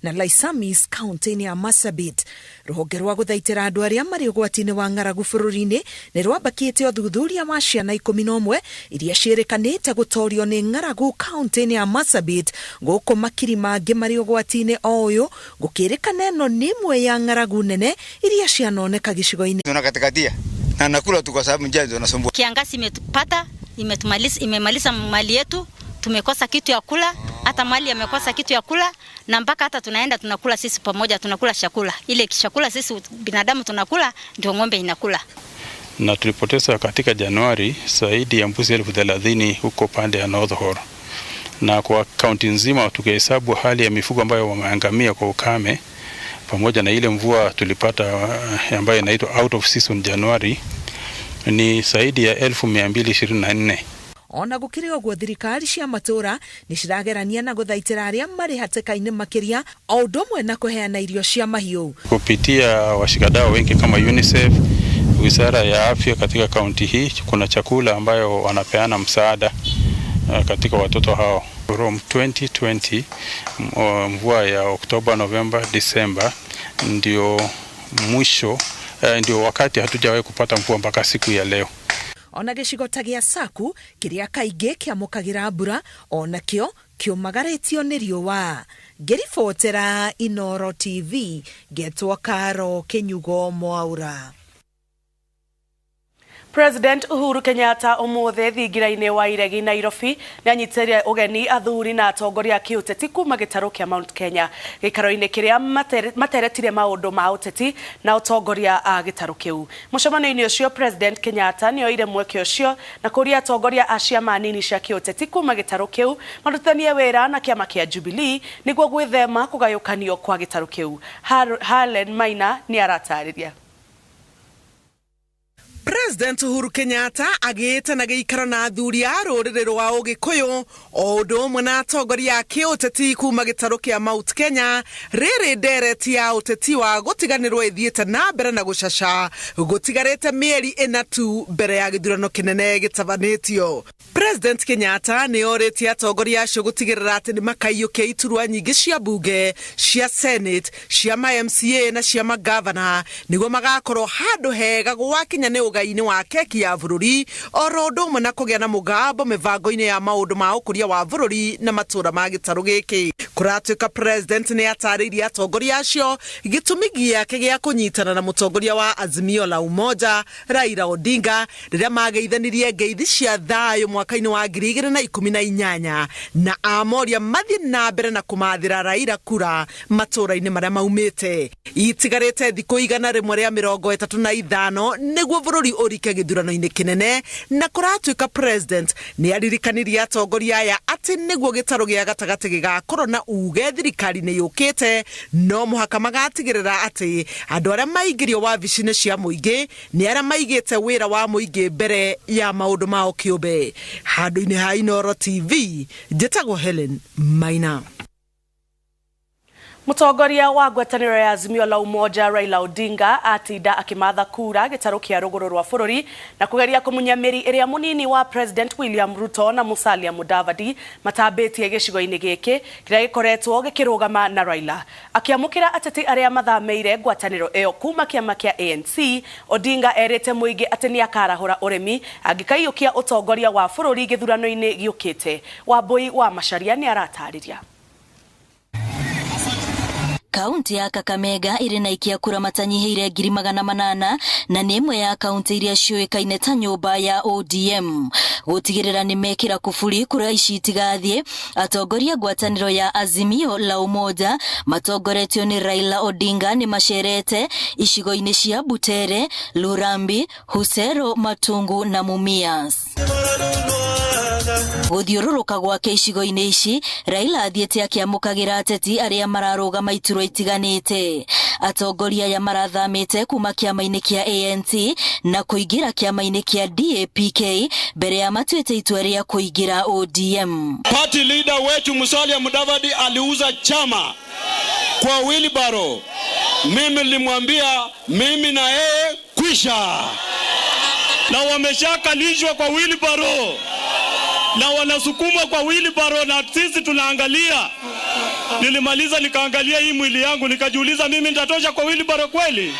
Na Laisamis kaunti-inĩ ya Marsabit. Rũhonge rwa gũthaitĩra andũ arĩa marĩ ũgwati-inĩ wa ng'aragu bũrũri-inĩ nĩ rwambakĩte ũthuthuria wa ciana 11 iria ciĩrĩkanĩte gũtorio nĩ ng'aragu kaunti-inĩ ya Marsabit, gũkũ makiri mangĩ marĩ ũgwati-inĩ o ũyũ, gũkĩrĩkana ĩno nĩ ĩmwe ya ng'aragu nene iria cianoneka gĩcigo-inĩ. Tunakatikatia na nakula tu kwa sababu njaa ndio inasumbua. Kiangazi imetupata, imetumaliza, imemaliza mali yetu, tumekosa kitu ya kula, hata mali amekosa kitu ya kula, na mpaka hata tunaenda tunakula sisi pamoja, tunakula chakula. Ile chakula sisi binadamu tunakula, ndio ng'ombe inakula. Na tulipoteza katika Januari zaidi ya mbuzi 30,000 huko pande ya North Horr. Na kwa kaunti nzima tukihesabu hali ya mifugo ambayo wameangamia kwa ukame pamoja na ile mvua tulipata ambayo inaitwa out of season Januari ni zaidi ya 224,000. Ona gũkĩrĩ ũguo, thirikari cia matũra nĩ ciragerania na gũthaitĩra arĩa marĩ hatĩka-inĩ makĩria, o ũndũ ũmwe na kũheana irio cia mahiũ. Kupitia washikadau wengi kama UNICEF, Wizara ya Afya katika kaunti hii, kuna chakula ambayo wanapeana msaada katika watoto hao. From 2020, mvua ya Oktoba, Novemba, Disemba ndio mwisho, ndio wakati hatujawahi kupata mvua mpaka siku ya leo. Ona gĩcigo ta gĩa Saku kĩrĩa kaingĩ kĩamũkagĩra mbura onakĩo kĩũmagarĩtio nĩ riũa. Ngĩribotera Inoro TV, ngetwo Karo Kĩnyugo Mwaura. President Uhuru Kenyatta umuthi thingira-inĩ wa Iregi, Nairobi, nĩ anyitĩre ũgeni athuri na atongoria a kĩũteti kuma gĩtarũ kĩa Mount Kenya gĩikaro-inĩ kĩrĩa materetire maũndũ ma ũteti na ũtongoria a gĩtarũ kĩu. Mũcemanio-inĩ ũcio, President Kenyatta nĩ oire mweke ũcio na kũria atongoria a ciama nini cia kĩũteti kuma gĩtarũ kĩu marutithanie wĩra na kĩama kĩa Jubilee nĩguo gwĩthema kũgayũkanio kwa gĩtarũ kĩu. Harlen Maina nĩ aratarĩria. President Uhuru Kenyatta agĩte na gĩikaro na athuri a rũrĩrĩ rwa Ũgĩkũyũ o ũndũ ũmwe na atongoria a kĩũteti kuma gĩtarũ kĩa Mount Kenya, rĩrĩ ndereti ya ũteti wa gũtiganĩrwo ĩthiĩte na mbere na gũcaca gũtigarĩte mĩeri 4 tu mbere ya gĩthurano kĩnene gĩtabanĩtio. President Kenyatta nĩ orĩtie atongoria acio gũtigĩrĩra atĩ nĩ makaiyũkia iturwa nyingĩ cia mbunge, cia Senate, cia ma MCA na cia magavana nĩguo magakorwo handũ hega gwakinya nĩ ũgai-inĩ wa keki ya bũrũri, oro ũndũ ũmwe na kũgĩa na mũgambo mĩbango-inĩ ya maũndũ ma ũkũria wa bũrũri na matũra ma gĩtarũ gĩkĩ. Kũratuĩka President nĩ atarĩirie atongoria acio gĩtũmi gĩake gĩa kũnyitana na mũtongoria wa Azimio la Umoja Raila Odinga rĩrĩa mageithanirie ngeithi cia thayũ mwaka-inĩ wa 2018, na amoria mathiĩ na mbere na kũmathĩra Raila kura matũra-inĩ marĩa maumĩte. Itigarĩte thikũ 135 nĩguo bũrũri ũrike gĩthurano-inĩ kĩnene, na kũratuĩka President nĩ aririkanirie atongoria aya atĩ nĩguo gĩtarũ gĩa gatagatĩ gĩgakorwo na uge thirikari-inĩ yũkĩte, no mũhaka magatigĩrĩra atĩ andũ arĩa maingĩrio wabici-inĩ cia mũingĩ nĩ arĩa maigĩte wĩra wa mũingĩ mbere ya maũndũ mao kĩũmbe. Handũ-inĩ ha Inoro TV, njĩtagwo Helen Maina. Mũtongoria wa ngwatanĩro ya Azimio la Umoja Raila Odinga atinda akĩmatha kura gĩtarũ kĩa rũgũrũ rwa bũrũri na kũgeria kũmunya mĩri ĩrĩa mũnini wa President William Ruto na Musalia Mudavadi matambĩtie gĩcigo-inĩ gĩkĩ kĩrĩa gĩkoretwo gĩkĩrũgama na Raila. Akĩamũkĩra ateti arĩa mathamĩire ngwatanĩro ĩyo kuma kĩama kĩa ANC, Odinga erĩte mũingĩ atĩ nĩ akarahũra ũrĩmi angĩkaiyũkia ũtongoria wa bũrũri gĩthurano-inĩ gĩũkĩte. Wambui wa Macharia nĩ aratarĩria. Kaunti ya Kakamega ĩrĩ na aikia kura matanyihĩire 800,000 na nĩ ĩmwe ya kaunti iria ciũĩkaine ta nyũmba ya ODM. Gũtigĩrĩra nĩ mekĩra kuburi kura ici itigathiĩ, atongoria ngwatanĩro ya Azimio la Umoja matongoretio nĩ Raila Odinga nĩ macerete icigo-inĩ cia Butere, Lurambi, Husero, Matungu na Mumias. Gũthiũrũrũka gwake icigo-inĩ ici, Raila athiĩte akĩamũkagĩra ateti arĩa mararũgama iturwa itiganĩte. Atongoria aya marathamĩte kuma kĩama-inĩ kĩa ANC na kũingĩra kĩama-inĩ kĩa DAPK mbere ya matuĩte itua rĩa kũingĩra ODM. Party leader wetu Musalia Mudavadi aliuza chama kwa wheelbarrow. Mimi nilimwambia mimi na yeye kwisha, na wameshakalishwa kwa wheelbarrow na wanasukumwa kwa wheelbarrow, na sisi tunaangalia. Nilimaliza nikaangalia hii mwili yangu nikajiuliza, mimi nitatosha kwa wheelbarrow kweli?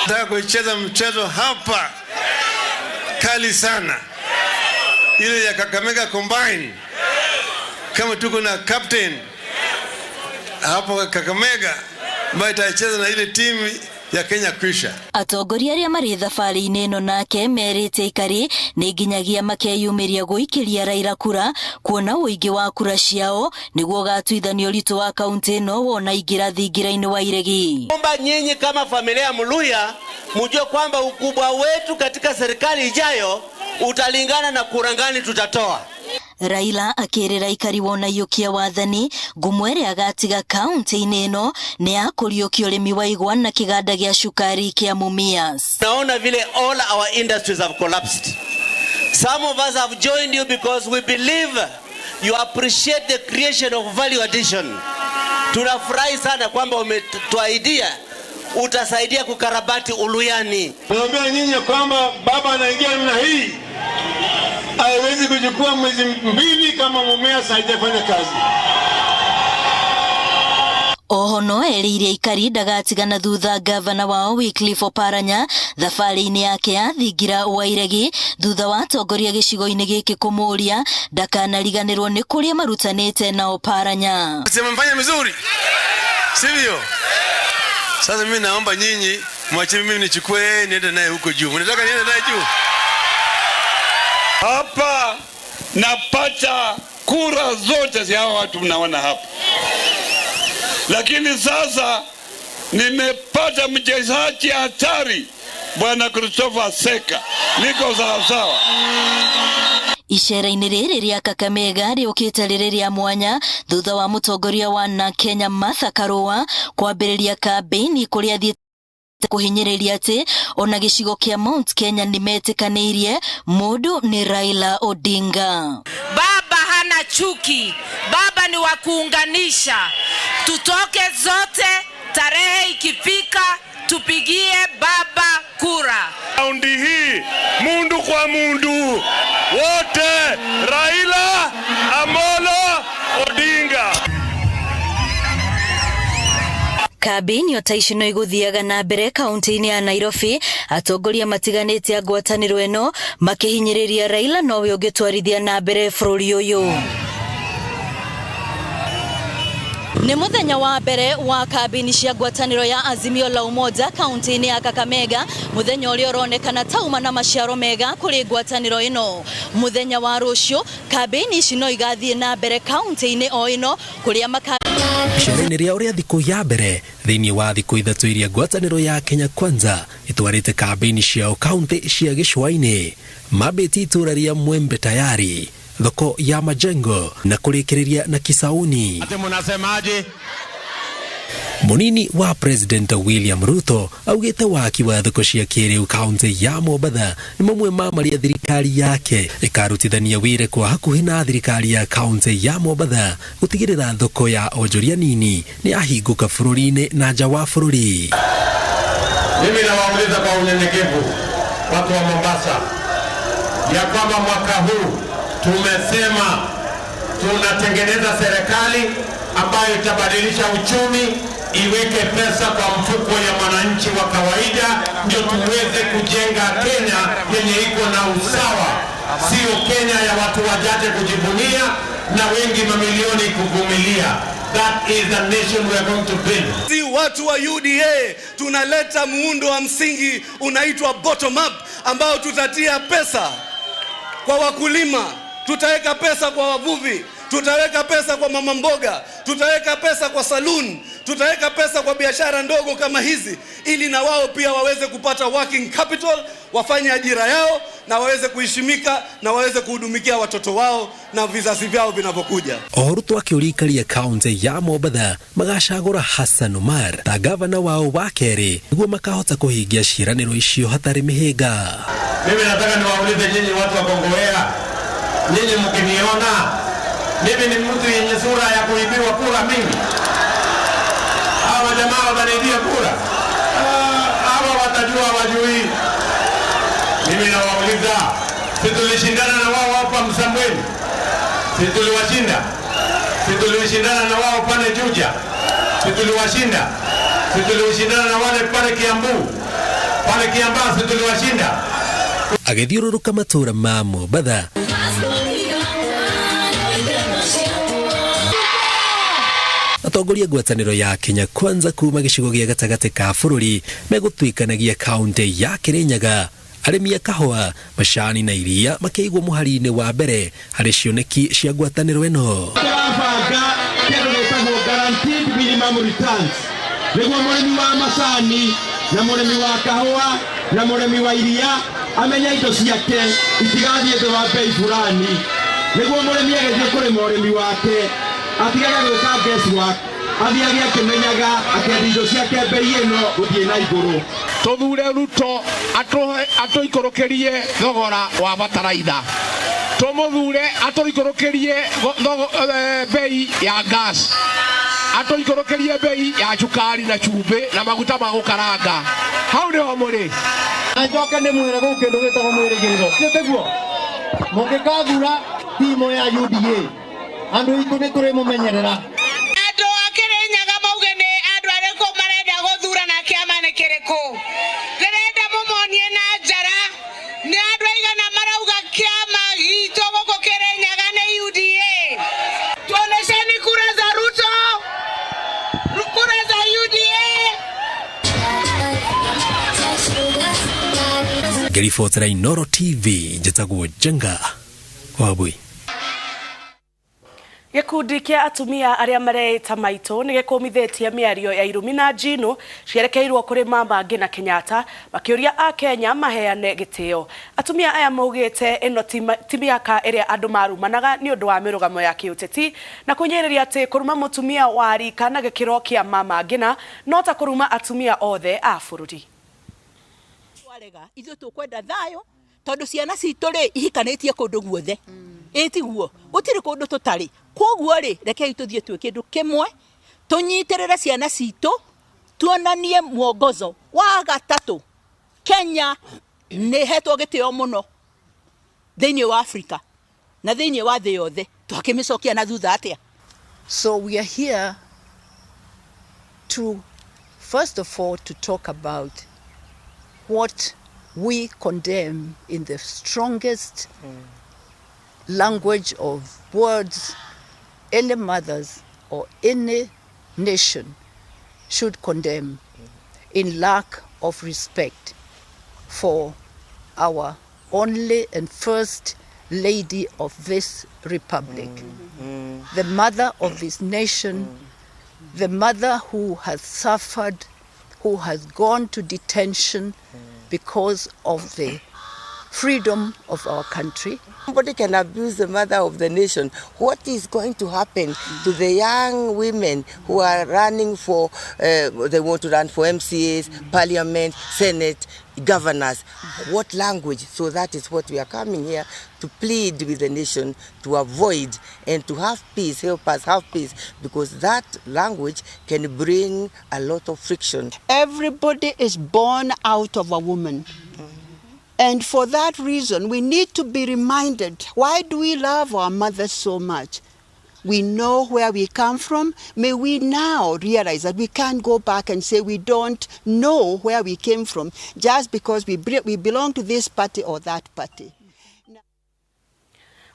Nataka kuicheza mchezo hapa kali sana, ile ya Kakamega Combine. Kama tuko na captain hapo Kakamega ambaye itacheza na ile timu ya Kenya kwisha. Atongoria arĩa marĩ thabarĩ-inĩ ĩno nake merĩte aikari nĩ nginyagia makeyumĩria gũikĩria Raila kura kuona ũingĩ wa kura ciao nĩguo ũgatuithania ũritũ wa kaunti ĩno wona ingĩra thingira-inĩ wa iregi. Omba nyinyi kama familia ya Mluya mjue kwamba ukubwa wetu katika serikali ijayo utalingana na kura ngani tutatoa. Raila akĩrĩra aikari wona iyũkia wathani ngumo ĩrĩa agatiga kaunti-inĩ ĩno nĩ ya kũriũkia ũrĩmi wa igwa na kĩganda gĩa cukari kĩa Mumias. Naona vile all our industries have collapsed. Some of us have joined you because we believe you appreciate the creation of value addition. Tunafurahi sana kwamba umetuahidia utasaidia kukarabati Uluyani. Naambia nyinyi kwamba baba anaingia namna hii, haiwezi kuchukua mwezi 2 kama Mumias haijafanya kazi. Oho no erĩire aikari ndagatigana thutha gavana wao Wycliffe Oparanya thabarĩ-inĩ yake ya thingira wa iregi thutha wa atongoria gĩcigo-inĩ gĩkĩ kũmũria ndakanariganĩrwo nĩ kũrĩa marutanĩte na Oparanya. Simemfanya vizuri, sivyo? Sasa mimi naomba nyinyi mwache mimi nichukue niende naye huko juu. Mnataka niende naye juu? Hapa napata kura zote za hawa watu mnaona hapa, lakini sasa nimepata mchezaji hatari, Bwana Christopher Seka, niko sawa sawa. Icera-inĩ rĩrĩ rĩa Kakamega rĩũkĩte rĩrĩ rĩa mwanya thutha wa mũtongoria wa na Kenya Martha Karua kwambĩrĩria kambĩini kũrĩa athiĩte kũhinyĩrĩria atĩ ona gĩcigo kĩa Mount Kenya nĩmetĩkanĩirie mũndũ nĩ Raila Odinga. Baba hana chuki, baba ni wa kuunganisha. Tutoke zote, tarehe ikifika tupigie baba kura. Raundi hii mundu kwa mundu wote, Raila Amolo Odinga. Kambĩini o ta ici no igũthiaga na mbere kaunti-inĩ ya Nairobi, atongoria matiganĩte a ngwatanĩro ĩno makĩhinyĩrĩria Raila nowe ũngĩtwarithia na mbere bũrũri ũyũ. Nĩ mũthenya wa mbere wa kambĩini cia ngwatanĩro ya Azimio la Umoja kaunti-inĩ ya Kakamega, mũthenya ũrĩa ũronekana tauma na maciaro mega kũrĩ ngwatanĩro ĩno. Mũthenya wa rũciũ kambĩini ici no igathiĩ na mbere kaunti-inĩ o ĩno kũrĩa maka Icera-inĩ rĩao rĩa thikũ ya mbere thĩinĩ wa thikũ 3 iria ngwatanĩro ya Kenya Kwanza ĩtwarĩte kambĩini ciao kaunti cia gĩcũa-inĩ, mambĩtie itũũra rĩa Mwembe Tayari, thoko ya Majengo na kũrĩkĩrĩria na Kisauni. Ati munasemaje? Munini wa President William Ruto augĩte waki wa thoko cia kĩrĩu kaunti ya Mombatha nĩ mamwe ma marĩa thirikari yake ĩkarutithania wĩra kwa hakuhĩ na thirikari ya kaunti ya Mombatha gũtigĩrĩra thoko ya onjoria nini nĩ yahingũka bũrũri-inĩ na nja wa bũrũri. Mimi nawauliza kwa unyenyekevu watu wa Mombasa ya kwamba mwaka huu tumesema tunatengeneza serikali ambayo itabadilisha uchumi, iweke pesa kwa mfuko ya mwananchi wa kawaida, ndio tuweze kujenga Kenya yenye iko na usawa, sio Kenya ya watu wachache kujivunia na wengi mamilioni kuvumilia. That is the nation we are going to build. Si watu wa UDA tunaleta muundo wa msingi unaitwa bottom up, ambao tutatia pesa kwa wakulima, tutaweka pesa kwa wavuvi, tutaweka pesa kwa mama mboga, tutaweka pesa kwa saloon, tutaweka pesa kwa biashara ndogo kama hizi, ili na wao pia waweze kupata working capital, wafanye ajira yao na waweze kuheshimika na waweze kuhudumikia watoto wao na vizazi vyao vinavyokuja. O Ruto akĩũria aikari a kaunti ya Mombatha magacagũra Hassan Omar ta gavana wao wa kerĩ nĩguo makahota kũhingia ciĩranĩro icio hatarĩ mĩhĩnga. Mimi nataka niwaulize nyinyi watu wa Kongowea, nyinyi mkiniona mimi ni mtu yenye sura ya kuibiwa kura? Mimi hawa jamaa wataniibia kura? Hawa watajua wajui. Mimi nawauliza, si tulishindana na wao hapa Msambweni? Si tuliwashinda? Si tulishindana na wao pale Juja? Si tuliwashinda? Si tulishindana na wale pale Kiambu? Pale Kiambaa si tuliwashinda? Agĩthiũrũrũka matũũra ma Mombatha, atongoria ngwatanĩro ya Kenya Kwanza kuma gĩcigo gĩa gatagatĩ ka bũrũri megũtuĩkanagia kaunti ya Kirinyaga. Arĩmi a kahũa, macani na iria makĩigwo mũhari-inĩ wa mbere harĩ cioneki cia ngwatanĩro ĩno. Tũrabanga kĩndũ gĩtagwo guaranteed minimum returns nĩguo mũrĩmi wa macani na mũrĩmi wa kahũa na mũrĩmi wa iria amenye indo ciake itigathiĩ thĩ wa bei fulani, nĩguo mũrĩmi agĩthiĩ kũrĩma ũrĩmi wake atigage gwĩka guesswork, athiage akĩmenyaga akĩendia indo ciake bei ĩno gũthiĩ na igũrũ. Tũthure Ruto atũikũrũkĩrie thogora wa bataraitha, tũmũthure atũikũrũkĩrie bei ya gas, atũikũrũkĩrie bei ya cukari na cumbĩ na maguta ma gũkaranga. Hau nĩho mũrĩ. Na njoke ndĩmwĩre gũkũ kĩndũ gĩtagwo mwĩrĩgĩrĩro, tiguo? Mũngĩkathura timu ya UDA andũ aitũ nĩ tũrĩmũmenyerera. Andũ a Kĩrĩnyaga mauge nĩ andũ arĩkũ marenda gũthura na kĩama nĩ kĩrĩkũ. Ndĩrenda mũmonie na njara nĩ andũ aigana marauga kĩama gitũ gũkũ Kĩrĩnyaga nĩ UDA. Tuonesheni kura za Ruto, kura za UDA. Ngĩribotera Inooro TV, njĩtagwo Njenga Wambui. Gĩkundi kĩa atumia arĩa mareĩta maitũ nĩ gĩkũmithĩtie mĩario ya irumi na njino cierekeirwo kũrĩ Mama Ngina Kenyatta makĩũria a Kenya maheane gĩtĩo. Atumia aya maugĩte ĩno ti mĩaka ĩrĩa andũ marumanaga nĩ ũndũ wa mĩrũgamo ya kĩũteti na kũnyĩrĩria atĩ kũruma mũtumia wa rika na gĩkĩro kĩa Mama Ngina no ta kũruma atumia othe a bũrũri. Twarega ithuĩ tũkwenda thayũ tondũ ciana citũ rĩ ihikanĩtie kũndũ guothe, ĩ tiguo? Gũtirĩ kũndũ tũtarĩ. Koguo rĩ rekei tũthiĩ twĩ kĩndũ kĩmwe, tũnyitĩrĩre ciana citũ, tuonanie mwongozo wa gatatũ. Kenya nĩ ĩhetwo gĩtĩo mũno thĩinĩ wa Afrika na thĩinĩ wa thĩ yothe, twakĩmĩcokia na thutha atĩa? So we are here to, first of all, to talk about what we condemn in the strongest language of words any mothers or any nation should condemn in lack of respect for our only and first lady of this republic, the mother of this nation, the mother who has suffered, who has gone to detention because of the freedom of our country. Nobody can abuse the mother of the nation. What is going to happen to the young women who are running for, they want to run for MCAs, parliament, senate, governors? What language? So that is what we are coming here to plead with the nation to avoid and to have peace, help us have peace, because that language can bring a lot of friction. Everybody is born out of a woman. And for that reason, we need to be reminded, why do we love our mothers so much? We know where we come from. May we now realize that we can't go back and say we don't know where we came from just because we belong to this party or that party.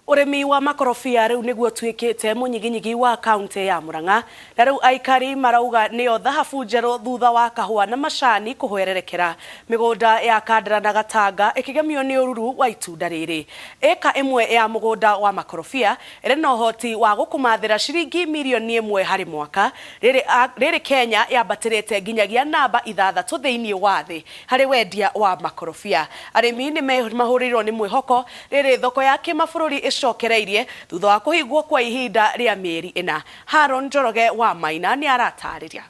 Ũrĩmi wa makorobia rĩu nĩguo tuĩkĩte mũnyiginyigi wa kaunti ya Murang'a na rĩu aikari marauga nĩyo thahabu njerũ thutha wa kahũa na macani kũhwererekera. Mĩgũnda ya Kandara na Gatanga ĩkĩgemio nĩ ũruru wa itunda rĩrĩ. Ĩka ĩmwe ya mũgũnda wa makorobia ĩrĩ na ũhoti wa gũkũmathĩra ciringi mirioni 1 harĩ mwaka. Rĩrĩ Kenya yambatĩrĩte nginyagia namba 6 thĩinĩ wa thĩ harĩ wendia wa makorobia. Arĩmi nĩ mahũrĩirwo nĩ mwĩhoko rĩrĩ thoko ya kĩmabũrũri cokereirie thutha wa kũhingwo kwa ihinda rĩa mĩeri 4. Haron Njoroge wa Maina nĩ aratarĩria.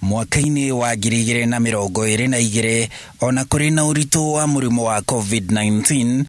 Mwaka-inĩ wa 2022 ona kũrĩ na ũritũ wa mũrimũ wa COVID-19,